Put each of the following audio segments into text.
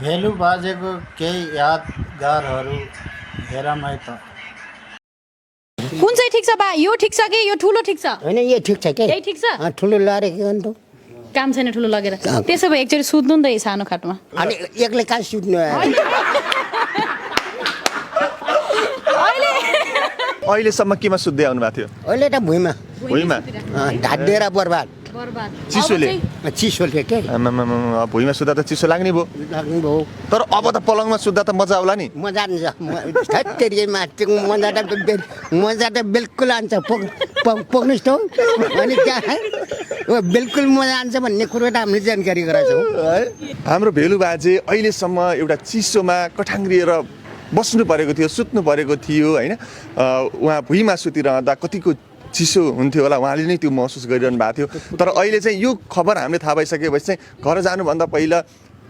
भेलु बाजेको केही यादगारहरू हेरौँ है त। कुन चाहिँ ठिक छ बा? यो ठिक छ कि यो ठुलो ठिक छ? होइन यो ठिक छ के? यही ठिक छ? ठुलो लरे के गर्नु? काम छैन ठुलो लगेर। त्यसो भए एकचोटि सुत्नु नि त यही सानो खाटमा। अनि एक्लै कहाँ सुत्नु? अहिलेसम्म केमा सुत्दै आउनु भएको थियो? अहिले त भुइँमा भुइँमा ढाडेर बर्बाद चिसोले चिसोले के भुइँमा सुत्दा त चिसो लाग्ने भयो। लाग्नु भयो। तर अब त पलङमा सुत्दा त मजा आउला नि। मजा आउँछ मजा त बिल्कुल आउँछ पोक्नुहोस् त अनि त्यहाँ बिल्कुल मजा आउँछ भन्ने कुरो त हामीले जानकारी गराउँछौँ है। हाम्रो भेलु बाजे अहिलेसम्म एउटा चिसोमा कठाङ्ग्रिएर बस्नु परेको थियो, सुत्नु परेको थियो होइन। उहाँ भुइँमा सुतिरहँदा कतिको चिसो हुन्थ्यो होला, उहाँले नै त्यो महसुस गरिरहनु भएको थियो। तर अहिले चाहिँ यो खबर हामीले थाहा भइसकेपछि चाहिँ घर जानुभन्दा पहिला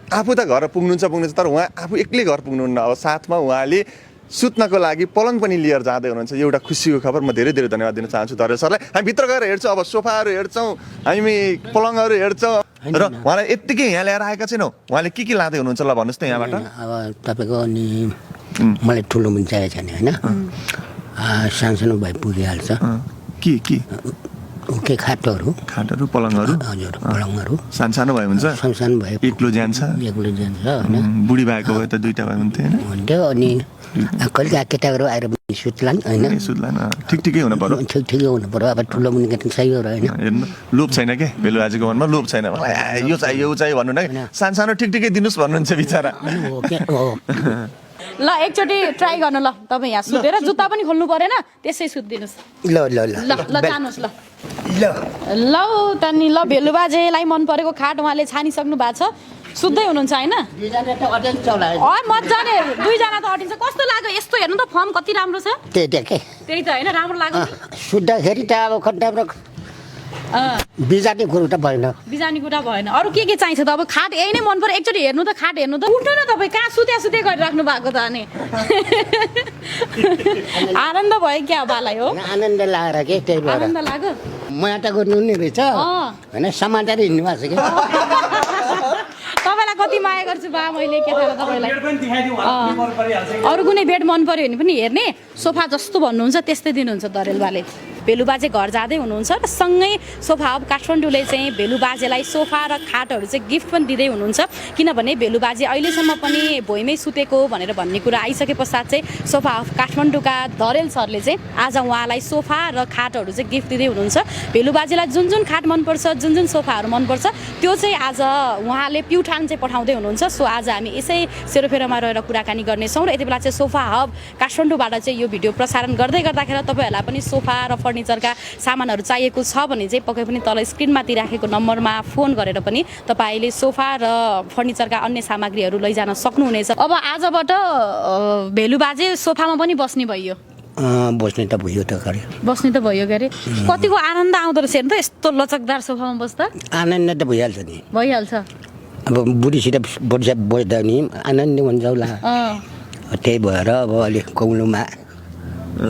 आफू त घर पुग्नुहुन्छ तर उहाँ आफू एक्लै घर पुग्नुहुन्न। अब साथमा उहाँले सुत्नको लागि पलङ पनि लिएर जाँदै हुनुहुन्छ। एउटा खुसीको खबर। म धेरै धेरै धन्यवाद दिन चाहन्छु दरेल सरलाई। हामी भित्र गएर हेर्छौँ, अब सोफाहरू हेर्छौँ, हामी पलङहरू हेर्छौँ र उहाँलाई यत्तिकै यहाँ ल्याएर आएका छैनौँ। उहाँले के लाँदै हुनुहुन्छ ल भन्नुहोस् त यहाँबाट। अब तपाईँको अनि मलाई ठुलो पनि चाहिएको छैन होइन, सानो भए पुगिहाल्छ। के खाटहरू पलङहरू? हजुर पलङहरू सानो भए हुन्छ, सानो भए एक्लो जान्छ होइन। बुढी भएको भए त दुईवटा भए हुन्थ्यो अनि कहिले केटाहरू आएर सुत्लान् होइन। ठिकै हुनु पर्यो, ठिकै हुनु पर्यो। अब ठुलो मुनि केटा सही हो होइन। हेर्नु लोभ छैन के भेलु बाजेको मनमा, लोभ छैन। यो चाहियो भन्नु न, सानो ठिकै दिनुहोस् भन्नुहुन्छ बिचरा। ल एकचोटि ट्राई गर्नु ल। तपाईँ यहाँ सुतेर जुत्ता पनि खोल्नु परेन, त्यसै सुत्दिनुहोस्। ल ल ल ल जानुहोस् ल। ल ल तनी ल भेलु बाजेलाई मन परेको खाट उहाँले छानिसक्नु भएको छ। सुत्दै हुनुहुन्छ होइन? मजाले दुईजना त अटिन्छ। कस्तो लाग्यो यस्तो हेर्नु त? फर्म कति राम्रो छ। त्यही त होइन, राम्रो लाग्यो। सुत्दाखेरि त अब खड्डाम्रो बिजाने कुरो त भएन। बिजानी कुरा भएन। अरू के चाहिन्छ त? अब खाट यही नै मन पर्यो। एकचोटि हेर्नु त, खाट हेर्नु त। उठ्नु न तपाईँ, कहाँ सुते गरिराख्नु भएको त? अनि आनन्द भयो क्या बालाई? हो आनन्द लागेर के त्यही भएर आनन्द लाग्यो। माया गर्नु नि रहेछ होइन, समाचार हिँड्नु भएको छ कि। तपाईँलाई कति माया गर्छु बा मैले, के थाहा तपाईँलाई। अरू कुनै बेड मन पर्यो भने पनि हेर्ने, सोफा जस्तो भन्नुहुन्छ त्यस्तै दिनुहुन्छ दरेल बाले। भेलु बाजे घर जाँदै हुनुहुन्छ र सँगै सोफा हब काठमाडौँले चाहिँ भेलु बाजेलाई सोफा र खाटहरू चाहिँ गिफ्ट पनि दिँदै हुनुहुन्छ। किनभने भेलु बाजे अहिलेसम्म पनि भुइँमै सुतेको भनेर भन्ने कुरा आइसके पश्चात चाहिँ सोफा हब काठमाडौँका दरेल सरले चाहिँ आज उहाँलाई सोफा र खाटहरू चाहिँ गिफ्ट दिँदै हुनुहुन्छ। भेलु बाजेलाई जुन खाट मनपर्छ, जुन सोफाहरू मनपर्छ त्यो चाहिँ आज उहाँले प्युठान चाहिँ पठाउँदै हुनुहुन्छ। सो आज हामी यसै सेरोफेरोमा रहेर कुराकानी गर्नेछौँ र यति बेला चाहिँ सोफा हब काठमाडौँबाट चाहिँ यो भिडियो प्रसारण गर्दै गर्दाखेरि तपाईँहरूलाई पनि सोफा र फर्निचरका सामानहरू चाहिएको छ भने चाहिँ पक्कै पनि तल स्क्रिनमा दिइराखेको नम्बरमा फोन गरेर पनि तपाईँले सोफा र फर्निचरका अन्य सामग्रीहरू लैजान सक्नुहुनेछ। अब आजबाट भेलु बाजे सोफामा पनि बस्ने भयो। बस्ने त भयो त गरे, बस्ने त भयो गरे। कतिको आनन्द आउँदो रहेछ हेर्नु त, यस्तो लचकदार सोफामा बस्दा। आनन्द त भइहाल्छ नि, भइहाल्छ। अब बुढीसित बस्दा नि आनन्द हुन्छ होला। त्यही भएर अब अलिक कौलोमा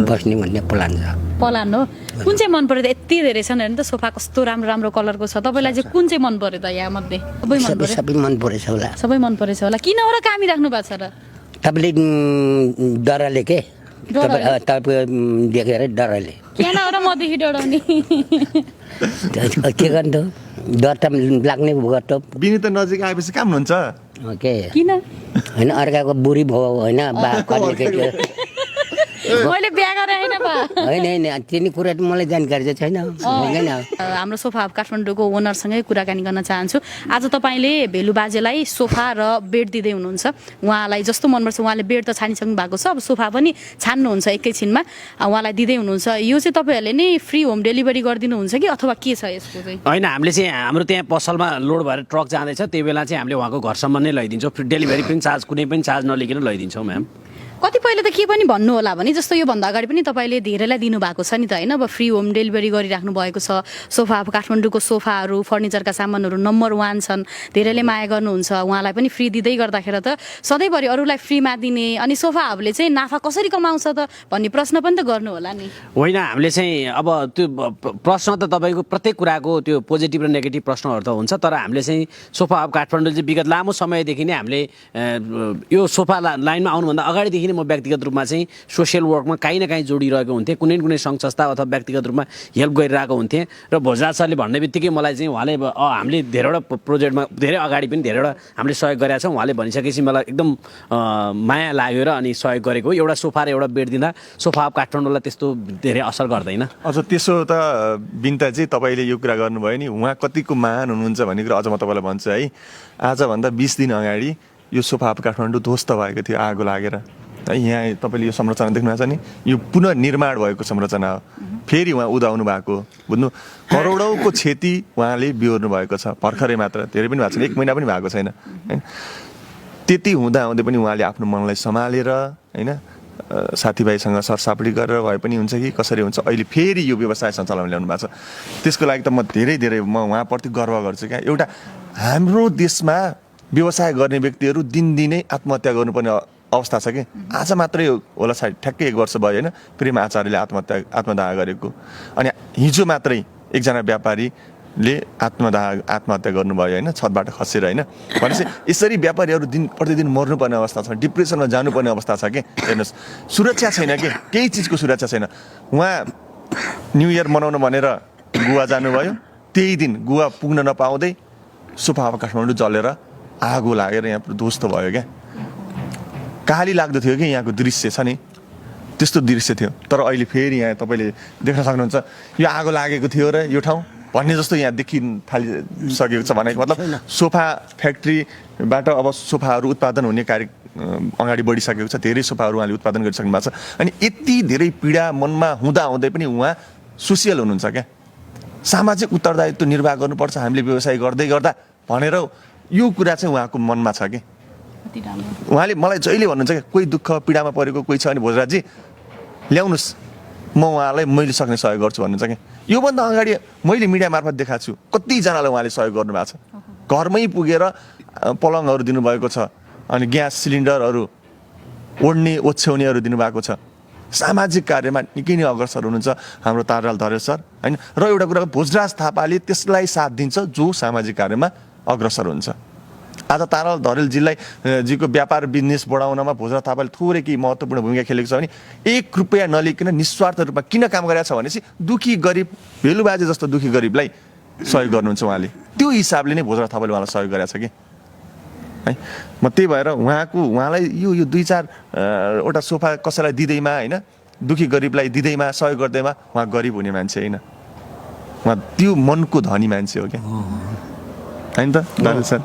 बस्ने भन्ने प्लान हो। कुन चाहिँ मन पर्यो त? यति धेरै छन् हेर्नु त सोफा, कस्तो राम्रो कलरको छ। तपाईँलाई चाहिँ कुन चाहिँ मन पर्यो त यहाँ मध्ये? सबै मन परेछ होला। सबै मन परेछ होला। किन हो र कामी राख्नु भएको छ र? तपाईँले डरले के तपाईँ देखेर डरले किन हो र मदेखि डराउने? के गर्नु डर त लाग्ने भयो त। बिनी त नजिक आएपछि काम हुन्छ के किन होइन, अर्काको बुढी भयो होइन, बा मैले बिहा गरेँ होइन बा? होइन तिनी कुरा त मलाई जानकारी चाहिँ छैन। हाम्रो सोफा हब काठमाडौँको ओनरसँगै कुराकानी गर्न चाहन्छु। आज तपाईँले भेलु बाजेलाई सोफा र बेड दिँदै हुनुहुन्छ। उहाँलाई जस्तो मनपर्छ उहाँले बेड त छानिसक्नु भएको छ, अब सोफा पनि छान्नुहुन्छ एकैछिनमा उहाँलाई दिँदै हुनुहुन्छ। यो चाहिँ तपाईँहरूले नै फ्री होम डेलिभरी गरिदिनुहुन्छ कि अथवा के छ यसको चाहिँ? होइन, हामीले चाहिँ हाम्रो त्यहाँ पसलमा लोड भएर ट्रक जाँदैछ, त्यही बेला चाहिँ हामीले उहाँको घरसम्म नै लैदिन्छौँ। डेलिभरी पनि चार्ज, कुनै पनि चार्ज नलिकन लैदिन्छौँ म्याम। कतिपयले त के पनि भन्नु होला भने जस्तो योभन्दा अगाडि पनि तपाईँले धेरैलाई दिनुभएको छ नि त होइन, अब फ्री होम डेलिभरी गरिराख्नु भएको छ। सोफा अब काठमाडौँको सोफाहरू फर्निचरका सामानहरू नम्बर 1 छन्, धेरैले माया गर्नुहुन्छ, उहाँलाई पनि फ्री दिँदै गर्दाखेरि त सधैँभरि अरूलाई फ्रीमा दिने अनि सोफाहरूले चाहिँ नाफा कसरी कमाउँछ त भन्ने प्रश्न पनि त गर्नु होला नि। होइन, हामीले चाहिँ अब त्यो प्रश्न त तपाईँको प्रत्येक कुराको त्यो पोजिटिभ र नेगेटिभ प्रश्नहरू त हुन्छ, तर हामीले चाहिँ सोफा अफ काठमाडौँ चाहिँ विगत लामो समयदेखि नै हामीले यो सोफा लाइनमा आउनुभन्दा अगाडिदेखि नै म व्यक्तिगत रूपमा चाहिँ सोसियल वर्कमा काहीँ न काहीँ जोडिरहेको हुन्थेँ, कुनै न कुनै सङ्घ संस्था अथवा व्यक्तिगत रूपमा हेल्प गरिरहेको हुन्थेँ। र भोजराज सरले भन्ने बित्तिकै मलाई चाहिँ उहाँले हामीले धेरैवटा प्रोजेक्टमा धेरै अगाडि पनि धेरैवटा हामीले सहयोग गरेका छौँ। उहाँले भनिसकेपछि मलाई एकदम माया लाग्यो र अनि सहयोग गरेको। एउटा सोफा र एउटा बेड दिँदा सोफा अफ काठमाडौँलाई त्यस्तो धेरै असर गर्दैन। अझ त्यसो त बिन्ताजी तपाईँले यो कुरा गर्नुभयो नि, उहाँ कतिको महान हुनुहुन्छ भन्ने कुरा अझ म तपाईँलाई भन्छु है। आजभन्दा 20 दिन अगाडि यो सोफा अफ काठमाडौँ ध्वस्त भएको थियो आगो लागेर है। यहाँ तपाईँले यो संरचना देख्नु भएको छ नि, यो पुनर्निर्माण भएको संरचना हो। फेरि उहाँ उदाउनु भएको, बुझ्नु, करोडौँको क्षति उहाँले बिहोर्नु भएको छ भर्खरै मात्र, धेरै पनि भएको छैन, 1 महिना पनि भएको छैन होइन। त्यति हुँदाहुँदै पनि उहाँले आफ्नो मनलाई सम्हालेर होइन साथीभाइसँग सरसापडी गरेर भए पनि हुन्छ कि कसरी हुन्छ अहिले फेरि यो व्यवसाय सञ्चालन ल्याउनु भएको छ। त्यसको लागि त म धेरै म उहाँप्रति गर्व गर्छु क्या। एउटा हाम्रो देशमा व्यवसाय गर्ने व्यक्तिहरू दिनदिनै आत्महत्या गर्नुपर्ने अवस्था छ कि। आज मात्रै होला सायद ठ्याक्कै 1 वर्ष भयो होइन प्रेम आचार्यले आत्मदाह गरेको, अनि हिजो मात्रै एकजना व्यापारीले आत्महत्या गर्नुभयो होइन, छतबाट खसेर होइन। भनेपछि यसरी व्यापारीहरू दिन प्रतिदिन मर्नुपर्ने अवस्था छ, डिप्रेसनमा जानुपर्ने अवस्था छ कि। हेर्नुहोस्, सुरक्षा छैन कि, केही चिजको सुरक्षा छैन। उहाँ न्यु इयर मनाउनु भनेर गोवा जानुभयो, त्यही दिन गोवा पुग्न नपाउँदै सोफा अफ काठमाडौँ जलेर आगो लागेर यहाँ ध्वस्त भयो क्या। काली लाग्दो थियो कि यहाँको दृश्य छ नि, त्यस्तो दृश्य थियो। तर अहिले फेरि यहाँ तपाईँले देख्न सक्नुहुन्छ यो आगो लागेको थियो र यो ठाउँ भन्ने जस्तो यहाँ देखिन थालिसकेको छ। भनेको मतलब सोफा फ्याक्ट्रीबाट अब सोफाहरू उत्पादन हुने कार्य अगाडि बढिसकेको छ, धेरै सोफाहरू उहाँले उत्पादन गरिसक्नु भएको छ। अनि यति धेरै पीडा मनमा हुँदै पनि उहाँ सोसियल हुनुहुन्छ क्या, सामाजिक उत्तरदायित्व निर्वाह गर्नुपर्छ हामीले व्यवसाय गर्दै गर्दा भनेर यो कुरा चाहिँ उहाँको मनमा छ कि। उहाँले मलाई जहिले भन्नुहुन्छ क्या, कोही दुःख पीडामा परेको कोही छ भने भोजराजी ल्याउनुहोस्, म उहाँलाई मैले सक्ने सहयोग गर्छु भन्नुहुन्छ क्या। योभन्दा अगाडि मैले मिडिया मार्फत देखाएको छु कतिजनालाई उहाँले सहयोग गर्नुभएको छ। घरमै पुगेर पलङहरू दिनुभएको छ, अनि ग्यास सिलिन्डरहरू ओढ्ने ओछ्याउनेहरू दिनुभएको छ। सामाजिक कार्यमा निकै नै अग्रसर हुनुहुन्छ हाम्रो तारालाल धरेल सर होइन। र एउटा कुरा भोजराज थापाले त्यसलाई साथ दिन्छ जो सामाजिक कार्यमा अग्रसर हुन्छ। आज तारालाल धरेलजीको व्यापार बिजनेस बढाउनमा भोजराज थापाले थोरै केही महत्त्वपूर्ण भूमिका खेलेको छ भने 1 रुपियाँ नलिकन निस्वार्थ रूपमा किन काम गरेको छ भनेपछि दुखी गरिब भेलुबाजे जस्तो दुखी गरिबलाई सहयोग गर्नुहुन्छ उहाँले। त्यो हिसाबले नै भोजराज थापाले उहाँलाई सहयोग गरेको छ कि है। म त्यही भएर उहाँलाई यो 2-4 वटा सोफा कसैलाई दिँदैमा होइन, दुखी गरिबलाई दिँदैमा सहयोग गर्दैमा उहाँ गरिब हुने मान्छे होइन, उहाँ त्यो मनको धनी मान्छे हो क्या होइन त दाजु सर।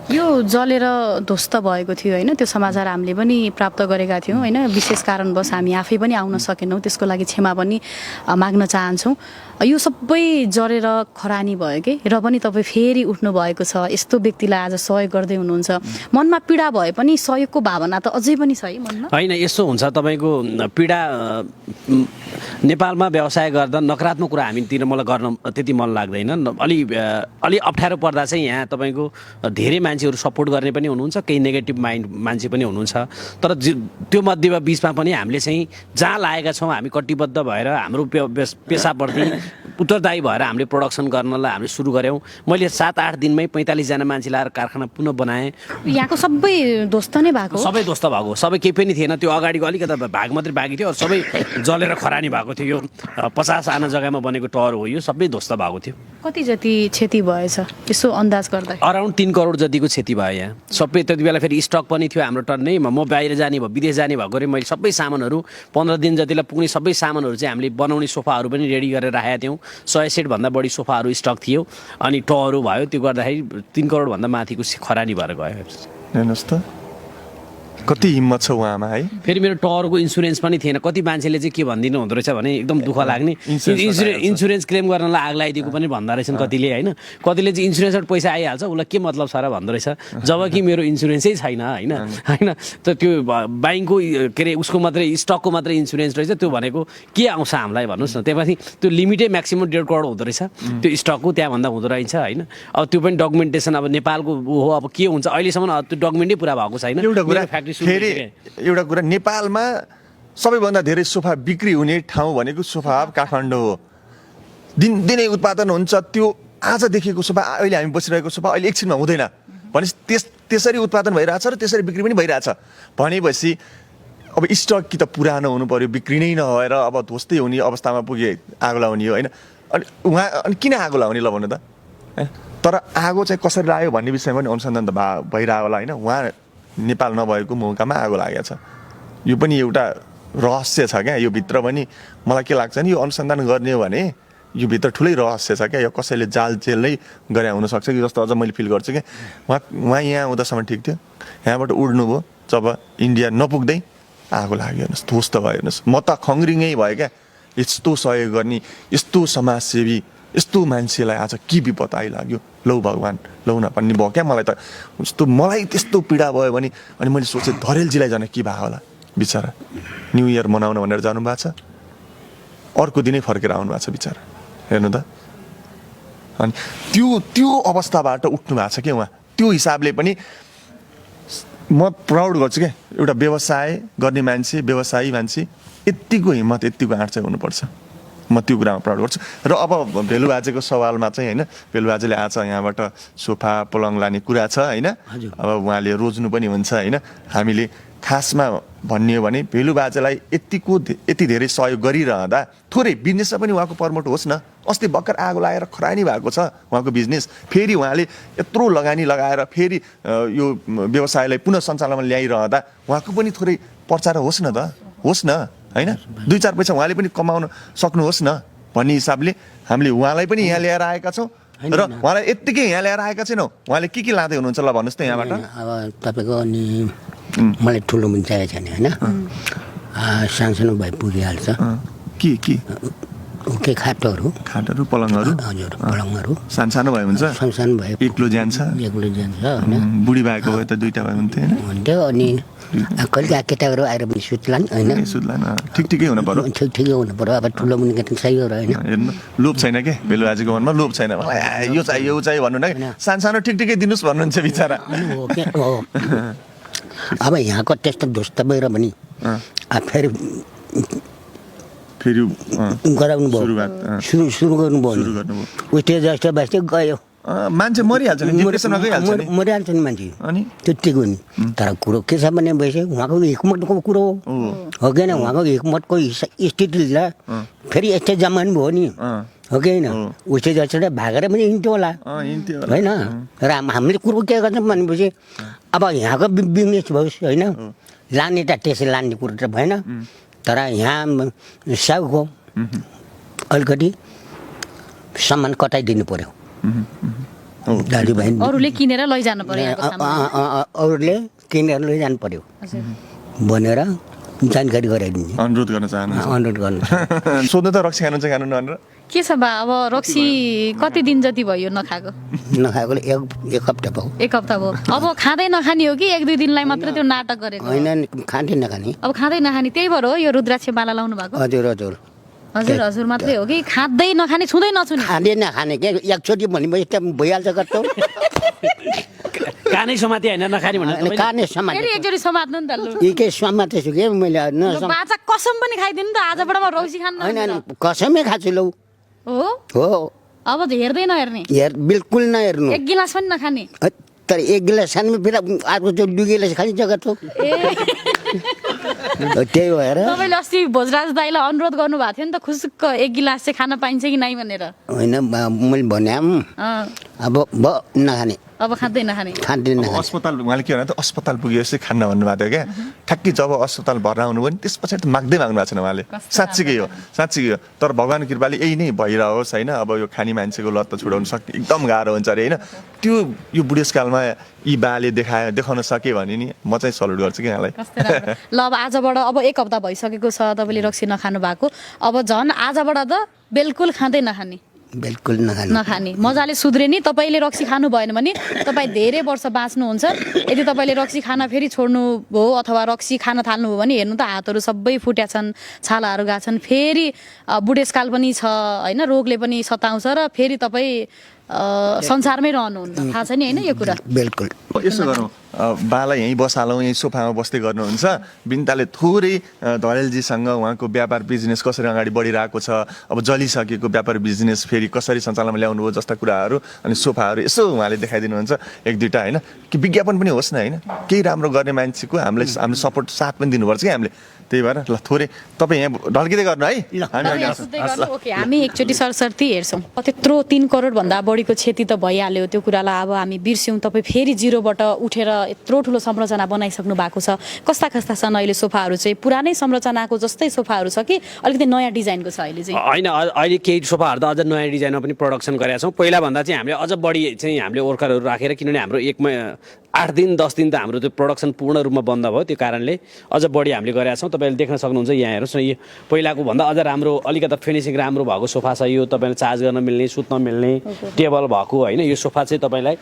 यो जलेर ध्वस्त भएको थियो होइन, त्यो समाचार हामीले पनि प्राप्त गरेका थियौँ होइन। विशेष कारणवश हामी आफै पनि आउन सकेनौँ, त्यसको लागि क्षमा पनि माग्न चाहन्छौँ। यो सबै जरेर खरानी भयो कि, र पनि तपाईँ फेरि उठ्नु भएको छ, यस्तो व्यक्तिलाई आज सहयोग गर्दै हुनुहुन्छ। मनमा पीडा भए पनि सहयोगको भावना त अझै पनि छ है मनमा? होइन, यस्तो हुन्छ तपाईँको पीडा नेपालमा व्यवसाय गर्दा नकारात्मक कुरा हामीतिर मलाई गर्न त्यति मन लाग्दैन। अलि अप्ठ्यारो पर्दा चाहिँ यहाँ तपाईँको धेरै मान्छेहरू सपोर्ट गर्ने पनि हुनुहुन्छ, केही नेगेटिभ माइन्ड मान्छे पनि हुनुहुन्छ। तर त्यो मध्येमा बिचमा पनि हामीले चाहिँ जहाँ लागेका छौँ हामी कटिबद्ध भएर हाम्रो पेसाप्रति उत्तरदायी भएर हामीले प्रोडक्सन गर्नलाई हामीले सुरु गऱ्यौँ। मैले 7-8 दिनमै 45 जना मान्छे लाएर कारखाना पुनः बनाएँ। यहाँको सबै ध्वस्त नै भएको? सबै ध्वस्त भएको, सबै केही पनि थिएन। त्यो अगाडिको अलिकति भाग मात्रै बाँकी थियो, सबै जलेर खरानी भएको थियो। यो 50 आना जग्गामा बनेको टहर हो, यो सबै ध्वस्त भएको थियो। कति जति क्षति भएछ यसो अन्दाज गर्दा? अराउन्ड 3 करोड जतिको क्षति भयो यहाँ। सबै त्यति बेला फेरि स्टक पनि थियो हाम्रो टन्नै। म बाहिर जाने भयो, विदेश जाने भएको मैले सबै सामानहरू 15 दिन जतिलाई पुग्ने सबै सामानहरू चाहिँ हामीले बनाउने सोफाहरू पनि रेडी गरेर राखेका थियौँ। 100 सेटभन्दा बढी सोफाहरू स्टक थियो, अनि टहरू भयो। त्यो गर्दाखेरि 3 करोडभन्दा माथिको खरानी भएर गयो। हेर्नुहोस् त, कति हिम्मत छ उहाँमा है। फेरि मेरो टावरको इन्सुरेन्स पनि थिएन। कति मान्छेले चाहिँ के भनिदिनु हुँदो रहेछ भने एकदम दुःख लाग्ने, इन्सुरेन्स क्लेम गर्नलाई आग लगाइदिएको पनि भन्दा रहेछन् कतिले होइन। कतिले चाहिँ इन्सुरेन्सबाट पैसा आइहाल्छ उसलाई के मतलब छ र भन्दो रहेछ, जबकि मेरो इन्सुरेन्सै छैन होइन होइन। त त्यो बाइङको के अरे उसको मात्रै स्टकको मात्रै इन्सुरेन्स रहेछ, त्यो भनेको के आउँछ हामीलाई भन्नुहोस् न। त्यसपछि त्यो लिमिटै म्याक्सिमम 1.5 करोड हुँदो रहेछ त्यो स्टकको, त्यहाँभन्दा हुँदो रहेछ होइन। अब त्यो पनि डकुमेन्टेसन अब नेपालको हो, अब के हुन्छ अहिलेसम्म त्यो डकुमेन्टै पुरा भएको छैन। फेरि एउटा कुरा, नेपालमा सबैभन्दा धेरै सोफा बिक्री हुने ठाउँ भनेको सोफा हब काठमाडौँ हो। दिनदिनै उत्पादन हुन्छ। त्यो आज देखेको सोफा, अहिले हामी बसिरहेको सोफा अहिले एकछिनमा हुँदैन भनेपछि त्यसरी उत्पादन भइरहेछ र त्यसरी बिक्री पनि भइरहेछ भनेपछि अब स्टक कि त पुरानो हुनु पर्यो, बिक्री नै नभएर अब ध्वस्तै हुने अवस्थामा पुगे आगो लगाउने हो होइन। अनि किन आगो लगाउने ल भन्नु त। तर आगो चाहिँ कसरी लाग्यो भन्ने विषयमा पनि अनुसन्धान त भइरहेको होला होइन। उहाँ नेपाल नभएको मौकामा आगो लागेको छ, यो पनि एउटा रहस्य छ क्या। यो भित्र पनि मलाई के लाग्छ नि, यो अनुसन्धान गर्ने हो भने यो भित्र ठुलै रहस्य छ क्या। यो कसैले जालजेलै गरे हुनसक्छ कि जस्तो अझ मैले फिल गर्छु क्या। उहाँ यहाँ आउँदासम्म ठिक थियो, यहाँबाट उड्नुभयो, जब इन्डिया नपुग्दै आगो लाग्यो हेर्नुहोस्, ध्वस्त भयो हेर्नुहोस्। म त खङ्ग्रिङै भयो क्या। यस्तो सहयोग गर्ने, यस्तो समाजसेवी, यस्तो मान्छेलाई आज के विपद आइलाग्यो, लौ भगवान् लौ नपन्ने भयो क्या। मलाई त्यस्तो पीडा भयो भने अनि मैले सोचेँ धरेलजीलाई जान के भयो होला, बिचरा न्यु इयर मनाउन भनेर जानुभएको छ, अर्को दिनै फर्केर आउनु भएको छ बिचरा, हेर्नु त। अनि त्यो अवस्थाबाट उठ्नु भएको छ क्या उहाँ। त्यो हिसाबले पनि म प्राउड गर्छु क्या, एउटा व्यवसाय गर्ने मान्छे, व्यवसायी मान्छे यत्तिको हिम्मत, यत्तिको आँट चाहिँ हुनुपर्छ। म त्यो कुरामा प्राउड गर्छु। र अब भेलु बाजेको सवालमा चाहिँ होइन, भेलु बाजेले आज यहाँबाट सोफा पलङ लाने कुरा छ होइन। अब उहाँले रोज्नु पनि हुन्छ होइन। हामीले खासमा भन्ने हो भने भेलु बाजेलाई यति धेरै सहयोग गरिरहँदा थोरै बिजनेसमा पनि उहाँको प्रमोट होस् न। अस्ति भर्खर आगो लागेर खरानी भएको छ उहाँको बिजनेस, फेरि उहाँले यत्रो लगानी लगाएर फेरि यो व्यवसायलाई पुनः सञ्चालनमा ल्याइरहँदा उहाँको पनि थोरै प्रचार होस् न त, होस् न होइन। 2-4 पैसा उहाँले पनि कमाउन सक्नुहोस् न भन्ने हिसाबले हामीले उहाँलाई पनि यहाँ ल्याएर आएका छौँ र उहाँलाई यत्तिकै यहाँ ल्याएर आएका छैनौँ। उहाँले के लाँदै हुनुहुन्छ ल भन्नुहोस् त यहाँबाट। अब तपाईँको अनि मलाई ठुलो पनि चाहिएको छैन होइन, सानसानो भए पुगिहाल्छ। के खाटहरू पलङहरू, हजुर पलङहरू सानसानो भए हुन्छ, सानसानो भए एक्लो जान्छ होइन। बुढी भएको भए त 2टा भए हुन्थ्यो। अनि कहिले केटाहरू आएर पनि सुत्लान् होइन, ठिकै हुनु पर्यो, ठिकै हुनु पर्यो। अब ठुलो पनि चाहियो र होइन। हेर्नु लोभ छैन क्या भेलु बाजेको मनमा, लोभ छैन। यो चाहियो यो चाहियो भन्नु न, सानसानो ठिकै दिनुहोस् भन्नुहुन्छ बिचरा। अब यहाँको त्यस्तो ध्वस्त भएर पनि फेरि गराउनु भयो, सुरु गर्नुभयो। उस्तै जस्तो बस्दै गयो, मान्छे मरिहाल्छ नि, मरिहाल्छ नि मान्छे, अनि त्यतिको नि। तर कुरो के छ भने वैसे उहाँको हिक्मतको कुरो हो कि होइन। उहाँको हिक्मतको स्थितिले फेरि यस्तै जमान भयो नि, हो कि होइन। उस्तै जस्तो भागेर पनि हिँड्थ्यो होला होइन। र हामीले कुरो के गर्छौँ भनेपछि अब यहाँको बिजनेस होस् होइन, लाने त त्यसै लाने कुरो त भएन। तर यहाँ साउको अलिकति सामान कटाइदिनु पर्यो दाजुभाइ, अरूले किनेर लैजानु पर्यो, अरूले किनेर लैजानु पर्यो भनेर जानकारी गराइदिने अनुरोध गर्न चाहनुहुन्छ। सोध्नु त रक्सी खानुहुन्छ खानु भनेर के छ बा। अब रक्सी कति दिन जति भयो नखाएकोले एक हप्ता भयो। एक हप्ता भयो। अब खाँदै नखाने हो कि 1-2 दिनलाई मात्रै त्यो नाटक गरेको? होइन, खाँदै नखाने। अब खाँदै नखाने, त्यही भएर हो यो रुद्राक्ष माला लाउनु भएको? हजुर मात्रै हो कि खाँदै नखाने, छुँदै नछुने? खाँदै नखाने के एकचोटि भनेपछि त्यहाँ भइहाल्छ कस्तो। कानै समाते होइन नखाने भन्नु, कानै समाते, फेरि एकचोटि समात्नु नि त। लु एकै समातेछु के मैले, बाचा कसम पनि खाइदिनु त आजबाट म रक्सी खान्न। होइन कसमै खान्छु लौ। हो अब हेर्दै नहेर्ने? बिल्कुल नहेर्नु। 1 गिलास पनि नखाने? तर 1 गिलास खाने फेरि अर्को 2 गिलास खाने जग्गा थियो। त्यही भएर तपाईँले अस्ति भोजराज दाईलाई अनुरोध गर्नुभएको थियो नि त खुसुक्क एक गिलास चाहिँ खान पाइन्छ कि नै भनेर होइन मैले भने अब नखाने अब खाँदै नखाने खाँदैन अस्पताल उहाँले के भन्नु त अस्पताल पुगेपछि खान्न भन्नुभएको थियो क्या ठ्याक्कै जब अस्पताल भर्ना हुनु भयो नि त्यस पछाडि त माग्दै माग्नु भएको छैन उहाँले साँच्चीकै हो तर भगवान् कृपाले यही नै भइरहोस् होइन अब यो खाने मान्छेको लत त छुडाउनु सक्ने एकदम गाह्रो हुन्छ अरे होइन त्यो यो बुढेसकालमा यी बाले देखाउन सके भने नि म चाहिँ सल्युट गर्छु कि यहाँलाई ल अब आजबाट अब एक हप्ता भइसकेको छ तपाईँले रक्सी नखानु भएको अब झन् आजबाट त बिल्कुल खाँदै नखाने बिल्कुल नखाने मजाले सुध्रे नि तपाईँले रक्सी खानु भएन भने तपाईँ धेरै वर्ष बाँच्नुहुन्छ यदि तपाईँले रक्सी खान फेरि छोड्नु भयो अथवा रक्सी खान थाल्नु भयो भने हेर्नु त हातहरू सबै फुट्या छन् छालाहरू गएको छन् फेरि बुढेसकाल पनि छ होइन रोगले पनि सताउँछ र फेरि तपाईँ संसारमै रहनुहुन्न थाहा छ नि होइन यो कुरा बिल्कुल यसो गरौँ बालाई यहीँ बसालौँ यहीँ सोफामा बस्दै गर्नुहुन्छ बिन्ताले थोरै धरेलजीसँग उहाँको व्यापार बिजनेस कसरी अगाडि बढिरहेको छ अब जलिसकेको व्यापार बिजनेस फेरि कसरी सञ्चालनमा ल्याउनु हो जस्ता कुराहरू अनि सोफाहरू यसो उहाँले देखाइदिनुहुन्छ एक दुईवटा होइन कि विज्ञापन पनि होस् न होइन केही राम्रो गर्ने मान्छेको हामीले सपोर्ट साथ पनि दिनुपर्छ कि हामीले त्यही भएर ल थोरै तपाईँ यहाँ ढल्किँदै गर्नु है ओके हामी एकचोटि सरसर्ती हेर्छौँ त्यत्रो 3 करोडभन्दा बढीको क्षति त भइहाल्यो त्यो कुरालाई अब हामी बिर्स्यौँ तपाईँ फेरि जिरोबाट उठेर यत्रो ठुलो संरचना बनाइसक्नु भएको छ कस्ता कस्ता छन् अहिले सोफाहरू चाहिँ पुरानै संरचनाको जस्तै सोफाहरू छ कि अलिकति नयाँ डिजाइनको छ अहिले चाहिँ होइन अहिले केही सोफाहरू त अझ नयाँ डिजाइनमा पनि प्रोडक्सन गरेका छौँ पहिलाभन्दा चाहिँ हामीले अझ बढी चाहिँ हामीले वर्करहरू राखेर किनभने हाम्रो 8 दिन 10 दिन त हाम्रो त्यो प्रोडक्सन पूर्ण रूपमा बन्द भयो त्यो कारणले अझ बढी हामीले गरेका छौँ तपाईँले देख्न सक्नुहुन्छ यहाँ हेर्नुहोस् न यो पहिलाको भन्दा अझ राम्रो अलिकति फिनिसिङ राम्रो भएको सोफा छ यो तपाईँले चार्ज गर्न मिल्ने सुत्न मिल्ने टेबल भएको होइन यो सोफा चाहिँ तपाईँलाई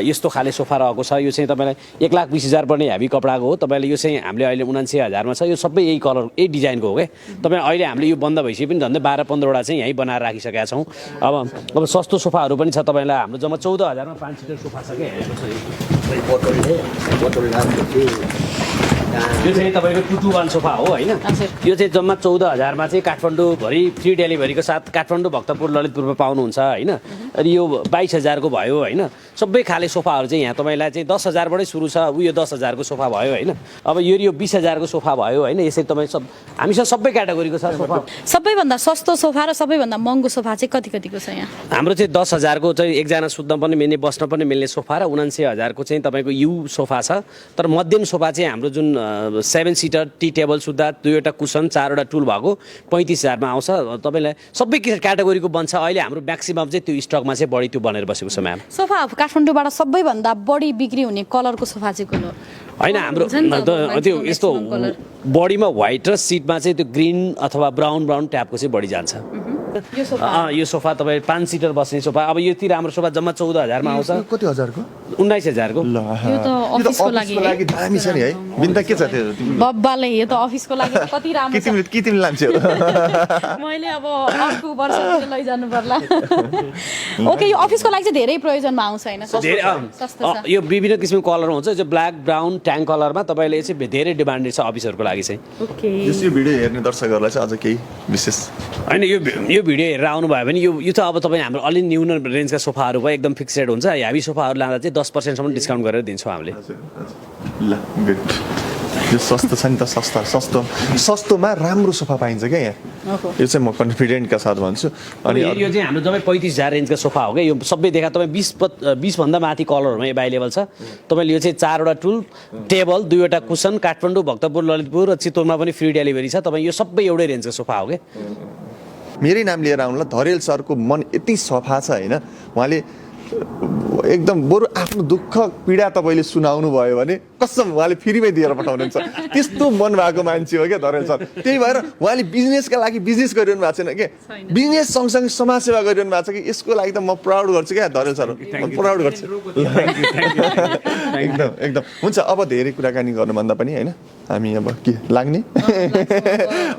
यस्तो खाले सोफा रहेको छ यो चाहिँ तपाईँलाई 1,20,000 पर्ने हेभी कपडाको हो तपाईँले यो चाहिँ हामीले अहिले 79,000 मा छ यो सबै यही कलर यही डिजाइनको हो क्या तपाईँ अहिले हामीले यो बन्द भइसक्यो पनि झन्डै 12-15वटा चाहिँ यहीँ बनाएर राखिसकेका छौँ अब सस्तो सोफाहरू पनि छ तपाईँलाई हाम्रो जम्मा 14,000 मा 5 सिटर सोफा छ क्या यो चाहिँ तपाईँको 221 सोफा हो होइन यो चाहिँ जम्मा 14,000 मा चाहिँ काठमाडौँभरि फ्री डेलिभरीको साथ काठमाडौँ भक्तपुर ललितपुरमा पाउनुहुन्छ होइन अनि यो 22,000 को भयो होइन सबै खाले सोफाहरू चाहिँ यहाँ तपाईँलाई चाहिँ 10,000 बाटै सुरु छ उयो 10,000 को सोफा भयो होइन अब यो 20,000 को सोफा भयो होइन यसरी तपाईँ हामीसँग सबै क्याटेगोरीको छ सोफा सबैभन्दा सस्तो सोफा र सबैभन्दा महँगो सोफा चाहिँ कतिको छ यहाँ हाम्रो चाहिँ 10,000 को चाहिँ एकजना सुत्न पनि मिल्ने बस्न पनि मिल्ने सोफा र 79,000 को चाहिँ तपाईँको यु सोफा छ तर मध्यम सोफा चाहिँ हाम्रो जुन 7 सिटर टी टेबल सुत्दा 2वटा कुसन 4वटा टुल भएको 35,000 मा आउँछ तपाईँलाई सबै क्याटेगोरीको बन्छ अहिले हाम्रो म्याक्सिमम चाहिँ त्यो स्टकमा चाहिँ बढी त्यो बनेर बसेको छ म्याम सोफा काठमाडौँबाट सबैभन्दा बढी बिक्री हुने कलरको सोफा चाहिँ कुन हो होइन हाम्रो त्यो यस्तो बडीमा व्हाइट र सिटमा चाहिँ त्यो ग्रिन अथवा ब्राउन ट्यापको चाहिँ बढी जान्छ यो सोफा तपाईँ 5 सिटर बस्ने सोफा अब यति राम्रो सोफा जम्मा 14,000 मा आउँछ कति हजारको 19,000 को यो त अफिसको लागि दामी छ नि है बिन्ता के छ त्यो बब्बाले यो त अफिसको लागि कति राम्रो छ के तिमी लान्छौ मैले अब अर्को वर्षतिर लैजानु पर्ला ओके यो अफिसको लागि चाहिँ धेरै प्रयोजनमा आउँछ हैन सस्तो छ यो विभिन्न किसिमको कलर हुन्छ जो ब्ल्याक ब्राउन ट्याङ कलरमा तपाईले चाहिँ धेरै डिमान्डेड छ अफिसहरुको लागि चाहिँ ओके यो भिडियो हेर्ने दर्शकहरुलाई चाहिँ अझ केही विशेष हैन यो भिडियो हेरेर आउनु भयो भने यो त अब तपाईँ हाम्रो अलि न्यून रेन्जका सोफाहरू भयो एकदम फिक्स रेट हुन्छ हेभी सोफाहरू लाँदा चाहिँ 10% सम्म डिस्काउन्ट गरेर दिन्छौँ हामीले ल गुड यो सस्तो छ नि त सस्तोमा राम्रो सोफा पाइन्छ क्या यहाँ यो चाहिँ म कन्फिडेन्टका साथ भन्छु अनि यो चाहिँ हाम्रो जम्मै 35,000 रेन्जका सोफा हो क्या यो सबै देखा तपाईँ 20 भन्दा माथि कलरहरुमा एभाइलेबल छ तपाईले यो चाहिँ 4वटा टुल टेबल 2वटा कुसन काठमाडौँ भक्तपुर ललितपुर र चितवनमा पनि फ्री डेलिभरी छ तपाईँ यो सबै एउटै रेन्जको सोफा हो क्या मेरै नाम लिएर आउनुला धरेल सरको मन यति सफा छ होइन उहाँले एकदम बरु आफ्नो दुःख पीडा तपाईँले सुनाउनु भयो भने कसम उहाँले फ्रीमै दिएर पठाउनुहुन्छ त्यस्तो मन भएको मान्छे हो क्या धरेल सर त्यही भएर उहाँले बिजनेसका लागि बिजनेस गरिरहनु भएको छैन क्या बिजनेस सँगसँगै समाजसेवा गरिरहनु भएको छ कि यसको लागि त म प्राउड गर्छु क्या धरेल सर म प्राउड गर्छु एकदम हुन्छ अब धेरै कुराकानी गर्नुभन्दा पनि होइन हामी अब के लाग्ने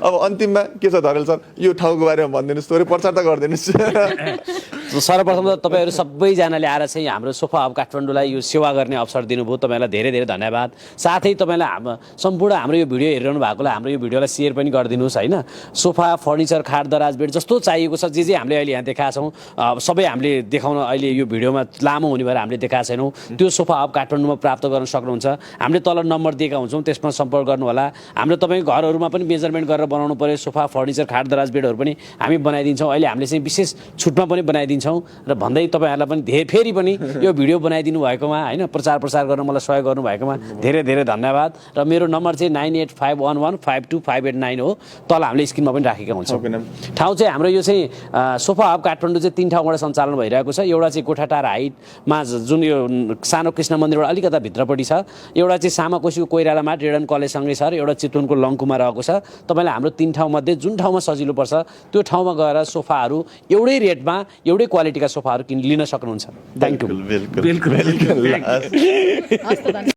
अब अन्तिममा के छ धरेल सर यो ठाउँको बारेमा भनिदिनुहोस् थोरै प्रचार त गरिदिनुहोस् सर्वप्रथम त तपाईँहरू सबैजनाले आएर चाहिँ हाम्रो सोफा हब काठमाडौँलाई यो सेवा गर्ने अवसर दिनुभयो, तपाईँलाई धेरै धेरै धन्यवाद। साथै तपाईँलाई सम्पूर्ण हाम्रो यो भिडियो हेरिरहनु भएकोलाई हाम्रो यो भिडियोलाई सेयर पनि गरिदिनुहोस् होइन। सोफा फर्निचर खाट दराज बेड जस्तो चाहिएको छ जे हामीले अहिले यहाँ देखाएको छौँ सबै हामीले देखाउन अहिले यो भिडियोमा लामो हुने भएर हामीले देखाएको छैनौँ। त्यो सोफा हब काठमाडौँमा प्राप्त गर्न सक्नुहुन्छ। हामीले तल नम्बर दिएका हुन्छौँ, त्यसमा सम्पर्क गर्नु होला। हाम्रो तपाईँको घरहरूमा पनि मेजरमेन्ट गरेर बनाउनु पर्यो सोफा फर्निचर खाट दराज बेडहरू पनि हामी बनाइदिन्छौँ। अहिले हामीले चाहिँ विशेष छुटमा पनि बनाइदिन्छौँ र भन्दै तपाईँहरूलाई पनि फेरि पनि यो भिडियो बनाइदिनु भएकोमा होइन प्रचार गर्न मलाई सहयोग गर्नुभएकोमा धेरै धेरै धन्यवाद। र मेरो नम्बर चाहिँ 9851152589 हो। तल हामीले स्क्रिनमा पनि राखेका हुन्छौँ। ठाउँ चाहिँ हाम्रो यो चाहिँ सोफा हब काठमाडौँ चाहिँ 3 ठाउँबाट सञ्चालन भइरहेको छ। एउटा चाहिँ गोठाटार हाइटमा जुन यो सानो कृष्ण मन्दिरबाट अलिकता भित्रपट्टि छ। एउटा चाहिँ सामाकोसीको कोइरालामा रेडन कलेजसँगै छ र एउटा चितवनको लङ्कुमा रहेको छ। तपाईँलाई हाम्रो 3 ठाउँमध्ये जुन ठाउँमा सजिलो पर्छ त्यो ठाउँमा गएर सोफाहरू एउटै रेटमा एउटै क्वालिटीका सोफाहरू लिन सक्नुहुन्छ। Thank you. बिल्कुल